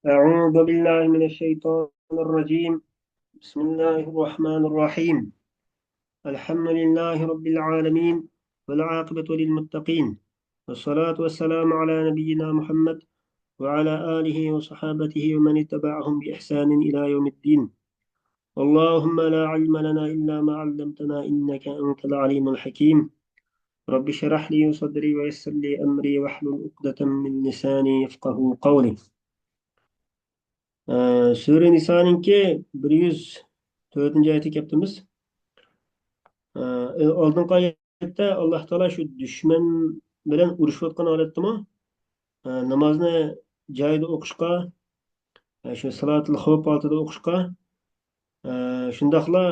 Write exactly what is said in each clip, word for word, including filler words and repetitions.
أعوذ بالله من الشيطان الرجيم. بسم الله الرحمن الرحيم. الحمد لله رب العالمين، والعاقبة للمتقين، والصلاة والسلام على نبينا محمد وعلى آله وصحابته ومن اتبعهم بإحسان إلى يوم الدين. اللهم لا علم لنا إلا ما علمتنا إنك أنت العليم الحكيم. رب اشرح لي صدري ويسر لي أمري واحلل عقدة من لساني يفقهوا قولي. ئە، سۈرە نىسانىڭكى بىر يۈز تۆتىنچى ئايىتىگە كەپتىمىز. ئە، ئالدىنقى ئايەتتە ئاللاھ تائالا شۇ دۈشمەن بىلەن ئۇرۇشۇۋاتقان ھالەتتىمۇ، ئە، نامازنى جايىدا ئوقۇشقا، ئە، شۇ سالاتىل خوف ھالىتىدە ئوقۇشقا، ئە، شۇنداقلا،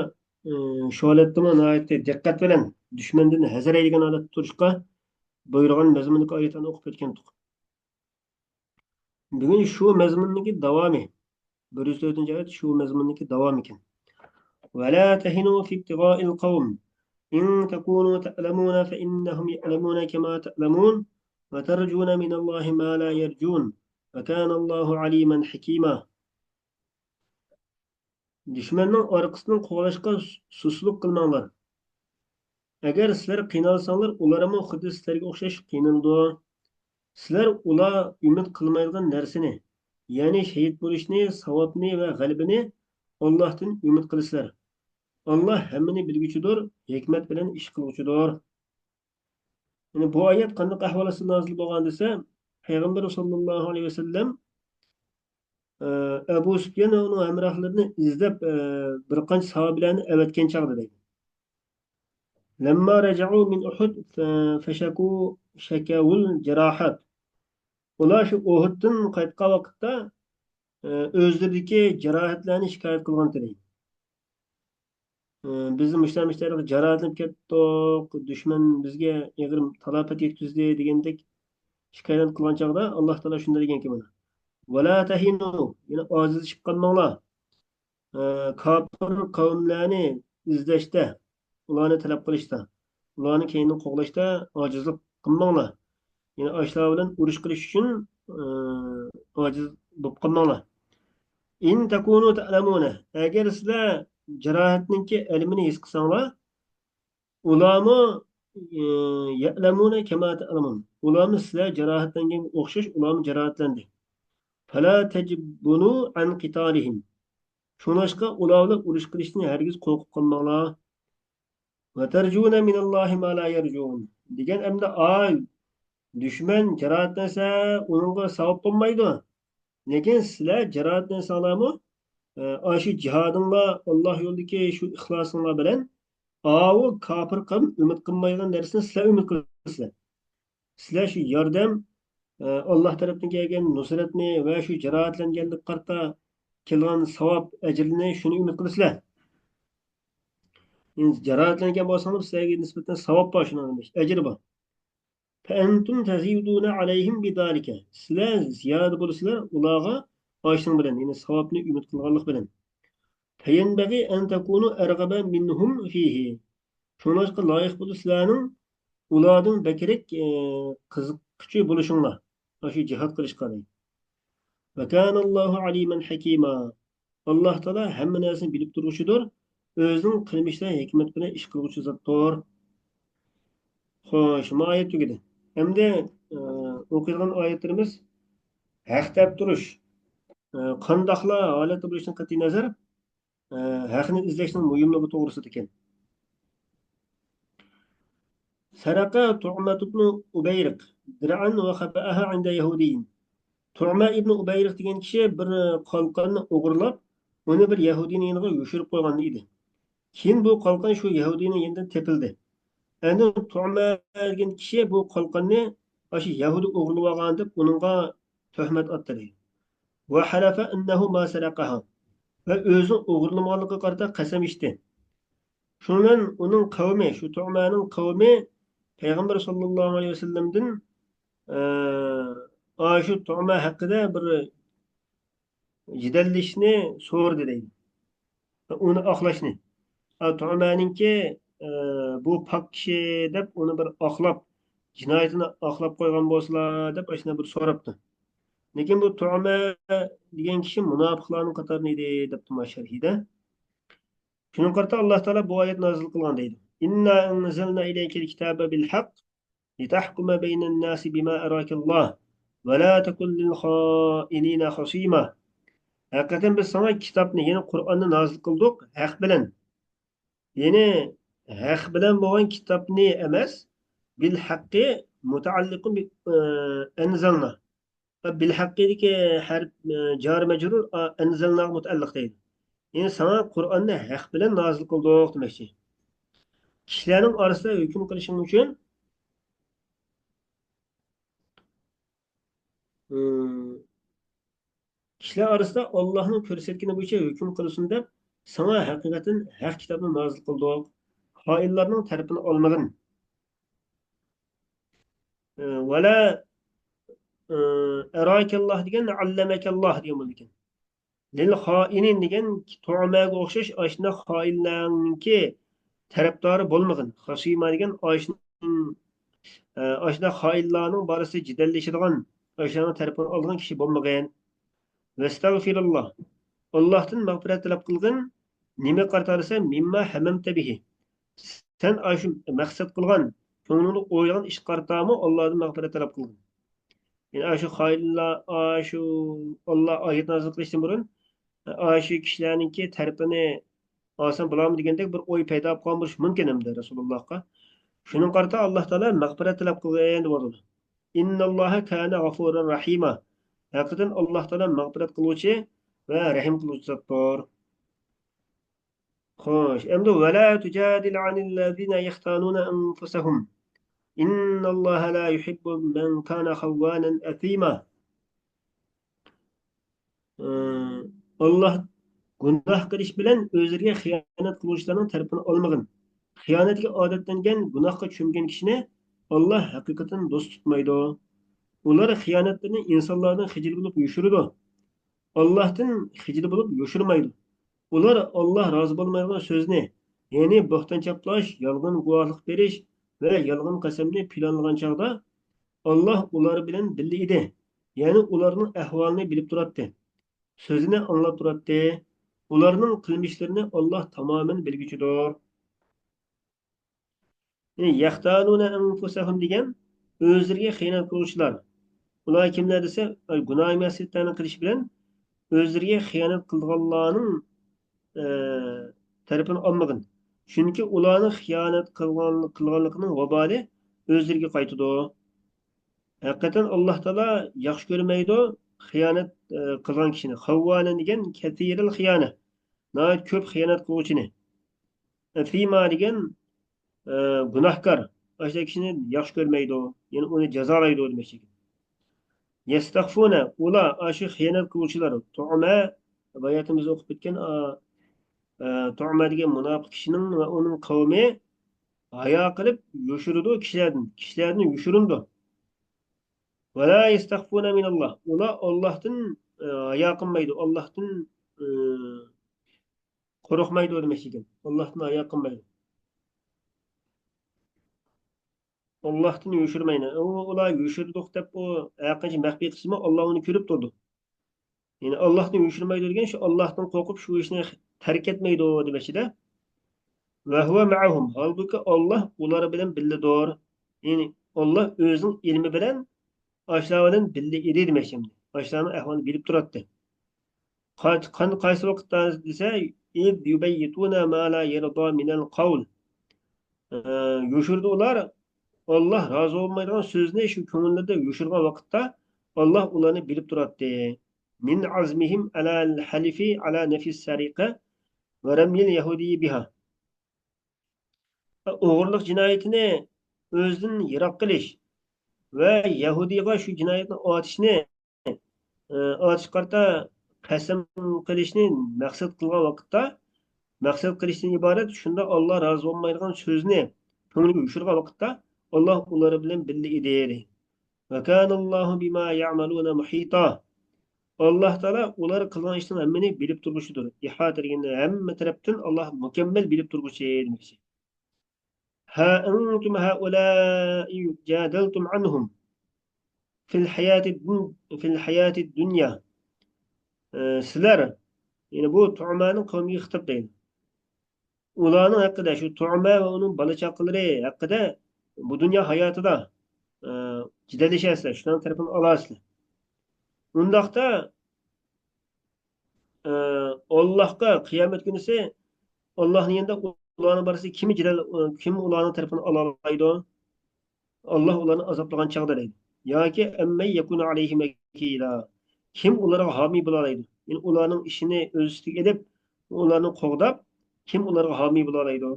ئە، شۇ ھالەتتىمۇ ناھايىتى دىققەت بىلەن دۈشمەندىن ھەزەر ئەيلىگەن ھالەتتە تۇرۇشقا بۇيرۇغان مەزمۇندىكى ئايەتلەرنى ئوقۇپ ئۆتكەنتۇق. بۈگۈن شۇ مەزمۇننىڭكى داۋامى. بىر يۈز تۆتىنچى ئايەت شۇ مەزمۇننىڭكى داۋامى ئىكەن. ولا تهنوا في ابتغاء القوم إن تكونوا تعلمون فإنهم يعلمون كما تعلمون وترجون من الله ما لا يرجون وكان الله عليما حكيما. دۈشمەننىڭ ئارقىسىدىن قوغلاشقا سۇسلۇق قىلماڭلار. ئەگەر سىلەر قىينالساڭلار، ئۇلارمۇ خۇددى سىلەرگە ئوخشاش قىينىلىدۇ. سىلەر ئۇلار ئۈمىد قىلمايدىغان نەرسىنى، يەنى شېھىت بولۇشنى، ساۋابنى ۋە غەلىبىنى ئاللاھتىن ئۈمىد قىلىسىلەر. ئاللاھ ھەممىنى بىلگۈچىدۇر، ھېكمەت بىلەن ئىش قىلغۇچىدۇر. يەنى بۇ ئايەت قانداق ئەھۋال ئاستىدا نازىل بولغان دېسە، پەيغەمبەر ساللاللاھۇ ئەلەيھى ۋەسەللەم، ئە، ئەبۇ سۇپيان ۋە ئۇنىڭ ھەمراھلىرىنى ئىزدەپ، ئە، بىر قانچە ساھابىلەرنى ئەۋەتكەن چاغدا دەيدۇ. لما رجعوا من أحد فشكوا شكاوى الجراحات. ئۇلار شۇ ئۇھۇدتىن قايتقان ۋاقىتتا، ئە، ئۆزلىرىدىكى جاراھەتلەرنى شىكايەت قىلغان دەيدۇ. ئى، بىز مۇشۇلار مۇشۇ جاراھەتلىنىپ كەتتۇق، دۈشمەن بىزگە ئېغىر تالاپەت يەتكۈزدى دېگەندەك شىكايەت قىلغان چاغدا ئاللاھ تائالا شۇنداق دېگەنكى مانا. ۋەلا تەھىنۇ، يەنى ئاجىزلىشىپ قالماڭلار. ئى، كاپىر قەۋملەرنى ئىزدەشتە، ئۇلارنى تەلەپ قىلىشتا، ئۇلارنى كەينىدىن قوغلاشتا ئاجىزلىق قىلماڭلار. يەنى ئاشۇلار بىلەن ئۇرۇش قىلىش ئۈچۈن، ئى، ئاجىز بولۇپ قالماڭلار. إن تكونوا تعلمون، ئەگەر سىلەر جاراھەتنىڭكى ئەلىمىنى ھېس قىلساڭلار، ئۇلارمۇ، ئى، يعلمون كما تعلمون، ئۇلارمۇ سىلەر جاراھەتلەنگەنگە ئوخشاش ئۇلارمۇ جاراھەتلەندى. فلا تجبنوا عن قتالهم، شۇڭلاشقا ئۇلار بىلەن ئۇرۇش قىلىشتىن ھەرگىز قورقۇپ قالماڭلار. وترجون من الله ما لا يرجون، دېگەن ئەمدى ئاي، دۈشمەن جاراھەتلەنسە، ئۇنىڭغا ساۋاب بولمايدۇ. لېكىن سىلەر جاراھەتلەنسەڭلارمۇ، ئە، ئاشۇ جىھادىڭلار، ئاللاھ يولىدىكى شۇ ئىخلاسىڭلار بىلەن، ئاۋۇ كاپىر قەۋم ئۈمىد قىلمايدىغان نەرسىنى سىلەر ئۈمىد قىلىسىلەر. سىلەر شۇ ياردەم، ئە، ئاللاھ تەرەپتىن كەلگەن نۇسرەتنى ۋە شۇ جاراھەتلەنگەنلىككە قارىتا كېلىدىغان ساۋاب ئەجرىنى، شۇنى ئۈمىد قىلىسىلەر. ئەمدى جاراھەتلەنگەن بولساڭلار، سىلەرگە نىسبەتەن ساۋاب بار، شۇنىڭ ئەجرى بار. فأنتم تزيدون عليهم بذلك، سىلەر زىيادە بولىسىلەر ئۇلارغا ئاشۇنىڭ بىلەن، يەنى ساۋابنى ئۈمىد قىلغانلىق بىلەن. فينبغي أن تكونوا أرغب منهم فيه، شۇڭلاشقا لايىق بولىدۇ سىلەرنىڭ ئۇلاردىن بەكرەك، ئى، قىزىققۇچى بولۇشۇڭلار ئاشۇ جىھاد قىلىشقا، دەيدۇ. وكان الله عليما حكيما، ئاللاھ تائالا ھەممە نەرسىنى بىلىپ تۇرغۇچىدۇر، ئۆزىنىڭ قىلمىشىدا ھېكمەت بىلەن ئىش قىلغۇچى زاتتۇر. خوش، ما ئايەت تۈگىدى. ئەمدى، ئى، ئوقۇيدىغان ئايەتلىرىمىز ھەق دەپ تۇرۇش، ئى، قانداقلا ھالەتتە بولۇشتىن قەتئىينەزەر، ئە، ھەقنى ئىزدەشنىڭ مۇھىملىقى توغرىسىدا ئىكەن. سرق طعمة بن أبيرق درعا وخبأها عند يهودي. تۇئمە ئىبنى ئۇبەيرىق دېگەن كىشى بىر قالقاننى ئوغرىلاپ، ئۇنى بىر يەھۇدىينىڭ يېنىغا يوشۇرۇپ قويغان ئىدى. كېيىن بۇ قالقان شۇ يەھۇدىينىڭ يېنىدىن تېپىلدى. ئەمدى تۇئمە دېگەن كىشى بۇ قالقاننى ئاشۇ يەھۇدىي ئوغرىلىۋالغان دەپ ئۇنىڭغا تۆھمەت ئاتتى. وحلف أنه ما سرقها، ۋە ئۆزىنىڭ ئوغرىلىمىغانلىقىغا قارىتا قەسەم ئىچتى. شۇنىڭ بىلەن ئۇنىڭ قەۋمى، شۇ تۇئمەنىڭ قەۋمى پەيغەمبەر ساللاللاھۇ ئەلەيھى ۋەسەللەمدىن، ئە، ئاشۇ تۇئمە ھەققىدە بىر جېدەللىشىشنى سورىدى دەيدۇ. ئۇنى ئاقلاشنى. ئا، تۇئمەنىڭكى، ئە، بۇ پاك كىشى دەپ ئۇنى بىر ئاقلاپ، جىنايىتىنى ئاقلاپ قويغان بولسىلا دەپ ئاشۇنداق بىر سوراپتۇ. لېكىن بۇ تۇئمە دېگەن كىشى مۇناپىقلارنىڭ قاتارىدا ئىدى، دەپتۇ ما شەرھىدە. شۇنىڭغا قارىتا ئاللا تائالا بۇ ئايەت نازىل قىلغان دەيدۇ. إنا أنزلنا إليك الكتاب بالحق لتحكم بين الناس بما أراك الله ولا تكن للخائنين خصيما. ھەقىقەتەن بىز ساڭا كىتابنى، يەنى قۇرئاننى نازىل قىلدۇق ھەق بىلەن. يەنى ھەق بىلەن بولغان كىتابنى ئەمەس، بىل ھەققى مۇتەئەللىقۇن بى-، ئە، ئەنزەلنا. بىل ھەققىدىكى ھەرپ، ئە، جارى مەجرۇر، ئە، ئەنزەلناغا مۇتەئەللىق دەيدۇ. يەنى ساڭا قۇرئاننى ھەق بىلەن نازىل قىلدۇق دېمەكچى. كىشىلەرنىڭ ئارىسىدا ھۆكۈم قىلىشىڭ ئۈچۈن، ئىم، كىشىلەر ئارىسىدا ئاللاھنىڭ كۆرسەتكىنى بويىچە ھۆكۈم قىلسۇن دەپ، ساڭا ھەقىقەتەن ھەق كىتابنى نازىل قىلدۇق. خائىنلارنىڭ تەرىپىنى ئالمىغىن. ئە، ۋەلا، ئە، ئەراكەللاھ دېگەن، ئەللەمەكەللاھ دېگەن بولىدىكەن. لىل خائىنىن دېگەن تۇئمەگە ئوخشاش ئاشۇنداق خائىنلارنىڭكى تەرەپدارى بولمىغىن. خەسىما دېگەن ئاشۇنىڭ، ئە، ئاشۇنداق خائىنلارنىڭ بارىسى جېدەللىشىدىغان، ئاشۇلارنىڭ تەرىپىنى ئالىدىغان كىشى بولمىغىن. ۋەستەغفىرىللاھ. ئاللاھتىن مەغپىرەت تەلەپ قىلغىن. نېمە قارىتا دېسە، مىمما ھەمەمتە بىھى. سەن ئاشۇ مەقسەت قىلغان، كۆڭلۈڭدە ئويلىغان ئىشقا قارىتامۇ ئاللاھتىن مەغپىرەت تەلەپ قىلغىن. يەنى ئاشۇ خائىنلار، ئاشۇ ئاللا ئايەت نازىل قىلىشتىن بۇرۇن، ئاشۇ كىشىلەرنىڭكى تەرىپىنى ئالسام بولامدۇ دېگەندەك بىر ئوي پەيدا بولۇپ قالغان بولۇشى مۇمكىن ئەمدى رەسۇلۇللاھقا. شۇنىڭغا قارىتا ئاللا تائالا مەغپىرەت تەلەپ قىلغىن دەۋاتىدۇ. ئىنناللاھا كانە غەفۇرۇر رەھىما. ھەقىقەتەن ئاللا تائالا مەغپىرەت قىلغۇچى ۋە رەھىم قىلغۇچى زاتتۇر. خوش، ئەمدى ۋەلا تۇجادىل ئەنىللەزىنە يەختانۇنە ئەنفۇسەھۇم. ئىنناللاھە لا يۇھىببۇ مەن كانە خەۋۋانەن ئەسىما. ئاللا گۇناھ قىلىش بىلەن ئۆزلىرىگە خىيانەت قىلغۇچىلارنىڭ تەرىپىنى ئالمىغىن. خىيانەتكە ئادەتلەنگەن، گۇناھقا چۆمگەن كىشىنى ئاللا ھەقىقەتەن دوست تۇتمايدۇ. ئۇلار خىيانەتلىرىنى ئىنسانلاردىن خىجىل بولۇپ يوشۇرىدۇ. ئاللاھتىن خىجىل بولۇپ يوشۇرمايدۇ. ئۇلار ئاللا رازى بولمايدىغان سۆزنى، يەنى بوھتان چاپلاش، يالغان گۇۋاھلىق بېرىش ۋە يالغان قەسەمنى پىلانلىغان چاغدا، ئاللا ئۇلار بىلەن بىللە ئىدى. يەنى ئۇلارنىڭ ئەھۋالىنى بىلىپ تۇراتتى. سۆزىنى ئاڭلاپ تۇراتتى. ئۇلارنىڭ قىلمىشلىرىنى ئاللا تامامەن بىلگۈچىدۇر. يەختانۇنە ئەنفۇسەھۇم دېگەن ئۆزلىرىگە خىيانەت قىلغۇچىلار. ئۇلار كىملەر دېسە، گۇناھ مەسىيەتلەرنى قىلىش بىلەن ئۆزلىرىگە خىيانەت قىلىدىغانلارنىڭ، ئە، تەرىپىنى ئالمىغىن. چۈنكى ئۇلارنىڭ خىيانەت قىلغان، قىلغانلىقىنىڭ ۋابالى ئۆزلىرىگە قايتىدۇ. ھەقىقەتەن ئاللا تائالا ياخشى كۆرمەيدۇ خىيانەت، ئە، قىلغان كىشىنى. خەۋۋانە دېگەن كەسىرەل خىيانە. ناھايىتى كۆپ خىيانەت قىلغۇچىنى. ئەسىما دېگەن، ئە، گۇناھكار. ئاشۇنداق كىشىنى ياخشى كۆرمەيدۇ. يەنى ئۇنى جازالايدۇ دېمەكچى. يەستەخفۇنە، ئۇلار، ئاشۇ خىيانەت قىلغۇچىلار. تۇئمە، باياتىمىز ئوقۇپ ئۆتكەن، ئا، ئە، تۇئمە دېگەن مۇناپىق كىشىنىڭ ۋە ئۇنىڭ قەۋمى ھايا قىلىپ يوشۇرىدۇ كىشىلەردىن. كىشىلەردىن يوشۇرۇنىدۇ. ۋەلا يەستەخفۇنە مىنەللاھ. ئۇلار ئاللاھتىن، ئە، ھايا قىلمايدۇ. ئاللاھتىن، ئە، قورقمايدۇ دېمەكچىكەن. ئاللاھتىن ھايا قىلمايدۇ. ئاللاھتىن يوشۇرمايدۇ. ئۇ، ئۇلار يوشۇردۇق دەپ ئۇ ھەرقانچە مەخپىي قىلسىمۇ، ئاللا ئۇنى كۆرۈپ تۇرىدۇ. يەنى ئاللاھتىن يوشۇرمايدۇ دېگەن شۇ، ئاللاھتىن قورقۇپ شۇ ئىشنى تەرك ئەتمەيدۇ دېمەكچىدە. ۋەھۇۋە مەئەھۇم. ھالبۇكى، ئاللا ئۇلار بىلەن بىللىدۇر. يەنى ئاللا ئۆزىنىڭ ئىلمى بىلەن ئاشۇلار بىلەن بىللە ئىدى دېمەكچى. ئاشۇلارنىڭ ئەھۋالىنى بىلىپ تۇراتتى. قاي-، قان-، قايسى ۋاقىتتا دېسە، إذ يبيتون ما لا يرضى من القول. ئە، يوشۇرىدۇ ئۇلار، ئاللا رازى بولمايدىغان سۆزنى شۇ كۆڭۈللىرىدە يوشۇرغان ۋاقىتتا، ئاللا ئۇلارنى بىلىپ تۇراتتى. من عزمهم على الحلف على نفي السرقة ورمي اليهودي بها. ئوغرىلىق جىنايىتىنى ئۆزىدىن يىراق قىلىش ۋە يەھۇدىيغا شۇ جىنايەتنى ئاتىشنى، ئاتىشقا قارىتا قەسەم قىلىشنى مەقسەت قىلغان ۋاقىتتا، مەقسەت قىلىشتىن ئىبارەت شۇنداق ئاللا رازى بولمايدىغان سۆزنى كۆڭلىگە يوشۇرغان ۋاقىتتا، ئاللا ئۇلار بىلەن بىللە ئىدى. وكان الله بما يعملون محيطا. ئاللا تائالا ئۇلار قىلغان ئىشنىڭ ھەممىنى بىلىپ تۇرغۇچىدۇر. ئىھاتە دېگەندە ھەممە تەرەپتىن ئاللا مۇكەممەل بىلىپ تۇرغۇچى دېمەكچى. ها أنتم هؤلاء جادلتم عنهم. في الحياة الدن-، في الحياة الدنيا. ئى، سىلەر، يەنى بۇ تۇئمانىڭ قەۋمىگە خىتاب دەيدۇ. ئۇلارنىڭ ھەققىدە، شۇ تۇئما ۋە ئۇنىڭ بالا-چاقىلىرى ھەققىدە بۇ دۇنيا ھاياتىدا، ئى، جېدەللىشەرسىلەر، شۇلارنىڭ تەرىپىنى ئالارسىلەر. ئۇنداقتا، ئى، ئاللاھقا قىيامەت كۈنىسى ئاللاھنىڭ يېنىدا ئۇلارنىڭ بارىسى كىم جېدەل، كىم ئۇلارنىڭ تەرىپىنى ئالالايدۇ؟ ئاللاھ ئۇلارنى ئازابلىغان چاغدا دەيدۇ. ياكى أمن يكون عليهم وكيلا. كىم ئۇلارغا ھامىي بولالايدۇ؟ يەنى ئۇلارنىڭ ئىشىنى ئۆز ئۈستىگە ئېلىپ، ئۇلارنى قوغداپ، كىم ئۇلارغا ھامىي بولالايدۇ؟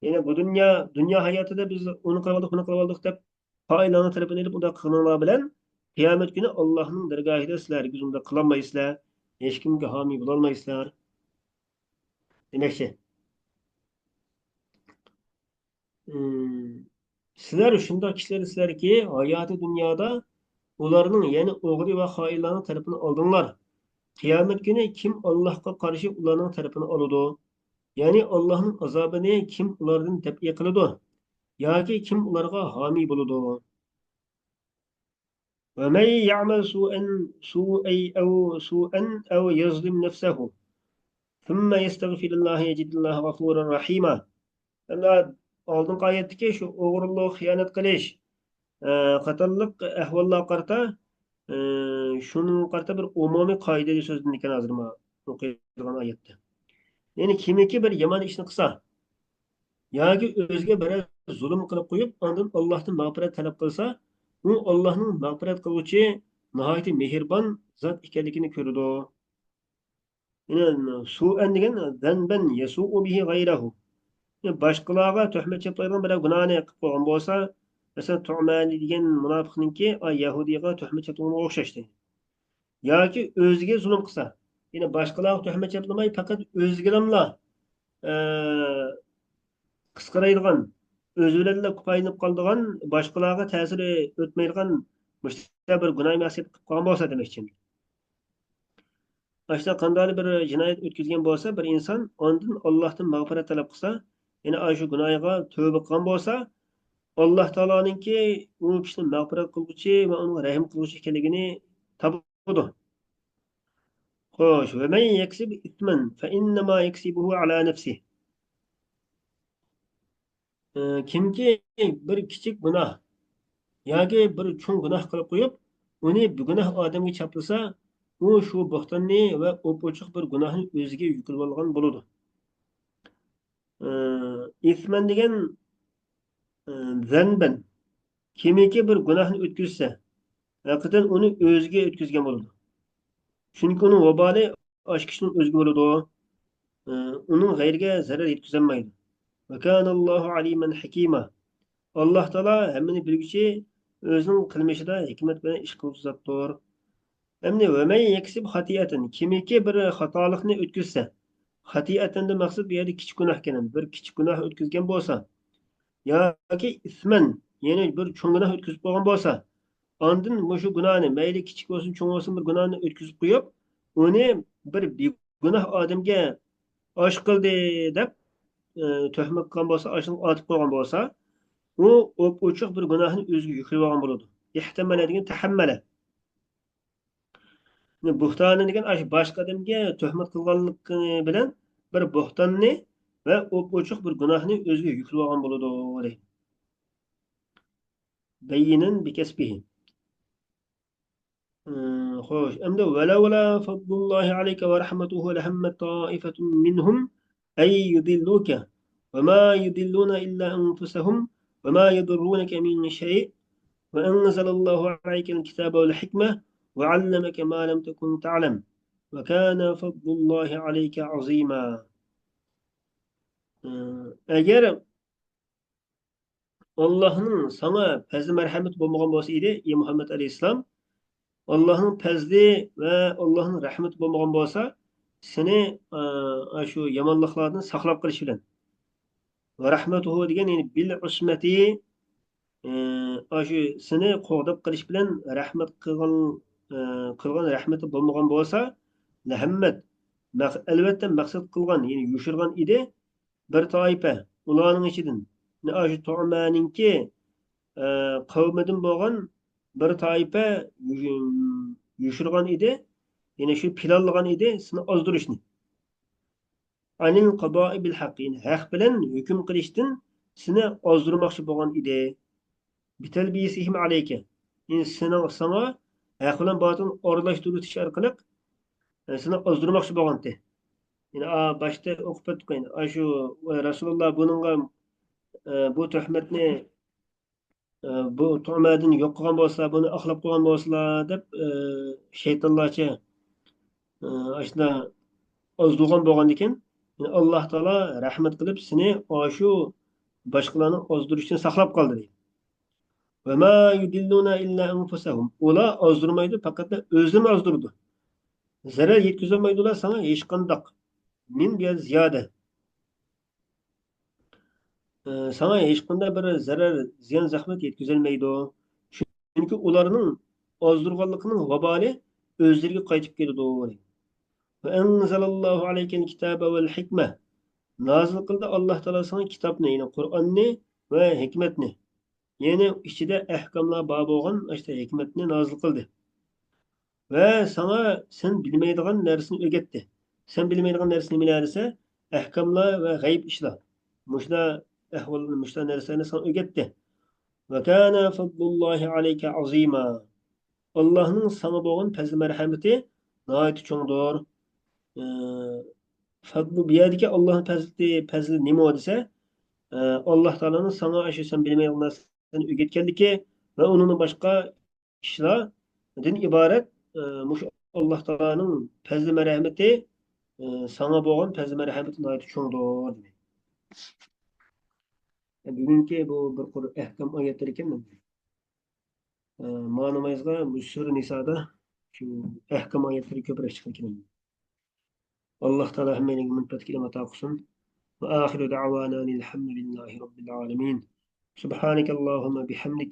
يەنى بۇ دۇنيا، دۇنيا ھاياتىدا بىز ئۇنى قىلىۋالدۇق، بۇنى قىلىۋالدۇق دەپ، خائىنلارنىڭ تەرىپىنى ئېلىپ ئۇنداق قىلغىنىڭلار بىلەن، قىيامەت كۈنى ئاللاھنىڭ دەرگاھىدا سىلەر ھەرگىز ئۇنداق قىلالمايسىلەر، ھېچكىمگە ھامىي بولالمايسىلەر دېمەكچى. ئىم، سىلەر شۇنداق كىشىلەرسىلەركى، ھاياتى دۇنيادا ئۇلارنىڭ، يەنى ئوغرى ۋە خائىنلارنىڭ تەرىپىنى ئالدىڭلار. قىيامەت كۈنى كىم ئاللاھقا قارشى ئۇلارنىڭ تەرىپىنى ئالىدۇ؟ يەنى ئاللاھنىڭ ئازابىنى كىم ئۇلاردىن دەپئى قىلىدۇ؟ ياكى كىم ئۇلارغا ھامىي بولىدۇ؟ ومن يعمل سوءا، سوءا أو، سوءا أو يظلم نفسه ثم يستغفر الله يجد الله غفورا رحيما. ئەمدى ئالدىنقى ئايەتتىكى شۇ ئوغرىلىق، خىيانەت قىلىش، ئە، قاتارلىق ئەھۋاللارغا قارىتا، ئە، شۇنىڭغا قارىتا بىر ئومۇمىي قائىدە سۆزلىنىدىكەن ھازىر ما ئوقۇيدىغان ئايەتتە. يەنى كىمكى بىر يامان ئىشنى قىلسا، ياكى ئۆزىگە بىرەر زۇلۇم قىلىپ قويۇپ، ئاندىن ئاللاھتىن مەغپىرەت تەلەپ قىلسا، ئۇ ئاللاھنىڭ مەغپىرەت قىلغۇچى، ناھايىتى مېھرىبان زات ئىكەنلىكىنى كۆرىدۇ. يەنە سوئەن دېگەن ذنبا يسوء به غيره. يەنى باشقىلارغا تۆھمەت چاپلايدىغان بىرەر گۇناھنى قىلىپ قويغان بولسا، مەسىلەن، تۇئمانى دېگەن مۇناپىقنىڭكى، ئاي، يەھۇدىيغا تۆھمەت چاپلىغىنىغا ئوخشاش. ياكى ئۆزىگە زۇلۇم قىلسا، يەنى باشقىلارغا تۆھمەت چاپلىماي، پەقەت ئۆزىگىلاملا، ئە، قىسقىرايدىغان، ئۆزى بىلەنلا كۇپايىلىنىپ قالىدىغان، باشقىلارغا تەسىرى ئۆتمەيدىغان مۇشۇنداق بىر گۇناھ مەسىيەت قىلىپ قالغان بولسا دېمەكچى. ئاشۇنداق قانداقلا بىر جىنايەت ئۆتكۈزگەن بولسا بىر ئىنسان، ئاندىن ئاللاھتىن مەغپىرەت تەلەپ قىلسا، يەنى ئاشۇ گۇناھىغا تۆبە قىلغان بولسا، ئاللاھ تائالانىڭكى ئۇ كىشىنى مەغپىرەت قىلغۇچى ۋە ئۇنىڭغا رەھىم قىلغۇچى ئىكەنلىكىنى تاپىدۇ. خوش، ومن يكسب إثما فإنما يكسبه على نفسه. ئى، كىمكى بىر كىچىك گۇناھ ياكى بىر چوڭ گۇناھ قىلىپ قويۇپ، ئۇنى بىگۇناھ ئادەمگە چاپلىسا، ئۇ شۇ بوھتاننى ۋە ئوپئوچۇق بىر گۇناھنى ئۆزىگە يۈكلىۋالغان بولىدۇ. ئى، ئىسمەن دېگەن، ئى، زەنبەن. كىمكى بىر گۇناھنى ئۆتكۈزسە، ھەقىقەتەن ئۇنى ئۆزىگە ئۆتكۈزگەن بولىدۇ. چۈنكى ئۇنىڭ ۋابالى ئاشۇ كىشىنىڭ ئۆزىگە بولىدۇ. ئۇنىڭ غەيرىگە زەرەر يەتكۈزەلمەيدۇ. وكان الله عليما حكيما. ئاللاھ تائالا ھەممىنى بىلگۈچى، ئۆزىنىڭ قىلمىشىدا ھېكمەت بىلەن ئىش قىلغۇچى زاتتۇر. ئەمدى ومن يكسب خطيئة، كىمكى بىر خاتالىقنى ئۆتكۈزسە، خەتىئەتەندىن مەقسەت بۇ يەردە كىچىك گۇناھ ئىكەن، بىر كىچىك گۇناھ ئۆتكۈزگەن بولسا، ياكى ئىسمەن، يەنى بىر چوڭ گۇناھ ئۆتكۈزۈپ قويغان بولسا، ئاندىن مۇشۇ گۇناھنى، مەيلى كىچىك بولسۇن، چوڭ بولسۇن، بىر گۇناھنى ئۆتكۈزۈپ قويۇپ، ئۇنى بىر بىگۇناھ ئادەمگە ئاش قىلدى دەپ، ئى، تۆھمەت قىلغان بولسا، ئاشۇنى ئاتىپ قويغان بولسا، ئۇ ئوپئوچۇق بىر گۇناھنى ئۆزىگە يۈكلىۋالغان بولىدۇ. ئىھتەمەلە دېگەن تەھەممەلە. بۇھتانى دېگەن ئاشۇ باشقا ئادەمگە تۆھمەت قىلغانلىقى بىلەن بىر بۇھتاننى ۋە ئوپئوچۇق بىر گۇناھنى ئۆزىگە يۈكلىۋالغان بولىدۇ، دەيدۇ. بينا بكسبه. ئىم، خوش، ئەمدى ولولا فضل الله عليك ورحمته لهم طائفة منهم أن يضلوك وما يضلون إلا أنفسهم وما يضرونك من شيء وأنزل الله عليك الكتاب والحكمة وعلمك ما لم تكن تعلم وكان فضل الله عليك عظيما. ئەگەر ئاللاھنىڭ ساڭا پەزلى مەرھەمىتى بولمىغان بولسا ئىدى، ئى مۇھەممەد ئەلەيھىسسالام، ئاللاھنىڭ پەزلى ۋە ئاللاھنىڭ رەھمىتى بولمىغان بولسا، سېنى، ئە، ئاشۇ يامانلىقلاردىن ساقلاپ قېلىش بىلەن، ۋە رەھمەتۇھۇ دېگەن، يەنى بىل ئىسمەتى، ئە، ئاشۇ سېنى قوغداپ قېلىش بىلەن رەھمەت قىلغان، ئە، قىلغان رەھمىتى بولمىغان بولسا، لەھەممەت، مەق-، ئەلۋەتتە مەقسەت قىلغان، يەنى يوشۇرغان ئىدى، بىر تائىپە، ئۇلارنىڭ ئىچىدىن، ئاشۇ تۇئمانىڭكى، ئە، قەۋمىدىن بولغان، بىر تائىپە يو-، يوشۇرغان ئىدى، يەنى شۇ پىلانلىغان ئىدى سېنى ئازدۇرۇشنى. عن القضاء بالحق، يەنى ھەق بىلەن ھۆكۈم قىلىشتىن سېنى ئازدۇرماقچى بولغان ئىدى. بتلبيسهم عليك، يەنى سېنىڭ، ساڭا ھەق بىلەن باتىلنى ئارىلاشتۇرۇۋېتىش ئارقىلىق، يەنى سېنى ئازدۇرماقچى بولغانتى. يەنى، ئا، باشتا ئوقۇپ ئۆتتۇق، يەنى، ئا، شۇ، ۋە رەسۇلۇللا بۇنىڭغا، ئە، بۇ تۆھمەتنى، ئە، بۇ تۆھمەتنى يوق قىلغان بولسا، بۇنى ئاقلاپ قويغان بولسىلا دەپ، ئە، شەيتانلارچە، ئە، ئاشۇنداق ئازدۇرغان بولغاندىكىن، يەنى، ئاللا تائالا رەھمەت قىلىپ سېنى ئاشۇ باشقىلارنىڭ ئازدۇرۇشىدىن ساقلاپ قالدى، دەيدۇ. وما يضلون إلا أنفسهم، ئۇلار ئازدۇرمايدۇ، پەقەت ئۆزىنى ئازدۇرىدۇ. زەرەر يەتكۈزەلمەيدۇ ئۇلار ساڭا ھېچقانداق. من بۇ يەردە زىيادە. ئە، ساڭا ھېچقانداق بىر زەرەر، زىيان، زەخمەت يەتكۈزەلمەيدۇ. چۈنكى ئۇلارنىڭ ئازدۇرغانلىقىنىڭ ۋابالى ئۆزلىرىگە قايتىپ كېلىدۇ. وأنزل الله عليك الكتاب والحكمة، نازىل قىلدى ئاللا تائالا ساڭا كىتابنى، يەنى قۇرئاننى ۋە ھېكمەتنى. يەنى ئىچىدە ئەھكاملار بار بولغان ئاشۇ ھېكمەتنى نازىل قىلدى. ۋە ساڭا سەن بىلمەيدىغان نەرسىنى ئۆگەتتى. سەن بىلمەيدىغان نەرسە نېمىلەر دېسە، ئەھكاملار ۋە غەيىب ئىشلار. مۇشۇلار ئەھۋال، مۇشۇلار نەرسىلەرنى ساڭا ئۆگەتتى. وكان فضل الله عليك عظيما، ئاللانىڭ ساڭا بولغان پەزلى مەرھەمىتى ناھايىتى چوڭدۇر. ئى، فەزلۇ، بۇ يەردىكى ئاللانىڭ پەزلى، پەزلى نېمە دېسە، ئى، ئاللا تائالانىڭ ساڭا ئاشۇ سەن بىلمەيدىغان نەرسىلەرنى ئۆگەتكەنلىكى ۋە ئۇنىڭدىن باشقا ئىشلاردىن ئىبارەت، ئى، مۇشۇ ئاللا تائالانىڭ پەزلى مەرھەمىتى، ئى، ساڭا بولغان پەزلى مەرھەمىتى ناھايىتى چوڭدۇر، دېدى. بۈگۈنكى بۇ بىر قۇر ئەھكام ئايەتلىرى ئىكەن. ئە، مانا نامايىزغا بۇ سۈرە نىسادا شۇ ئەھكام ئايەتلىرى كۆپرەك چىقىدىكەن. ئاللا تائالا ھەممەيلەنگە مەنپەئەتلىك ئىلىم ئاتا قىلسۇن. وآخر دعوانا أن الحمد لله رب العالمين. سبحانك اللهم بحمدك،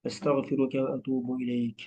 أستغفرك وأتوب إليك.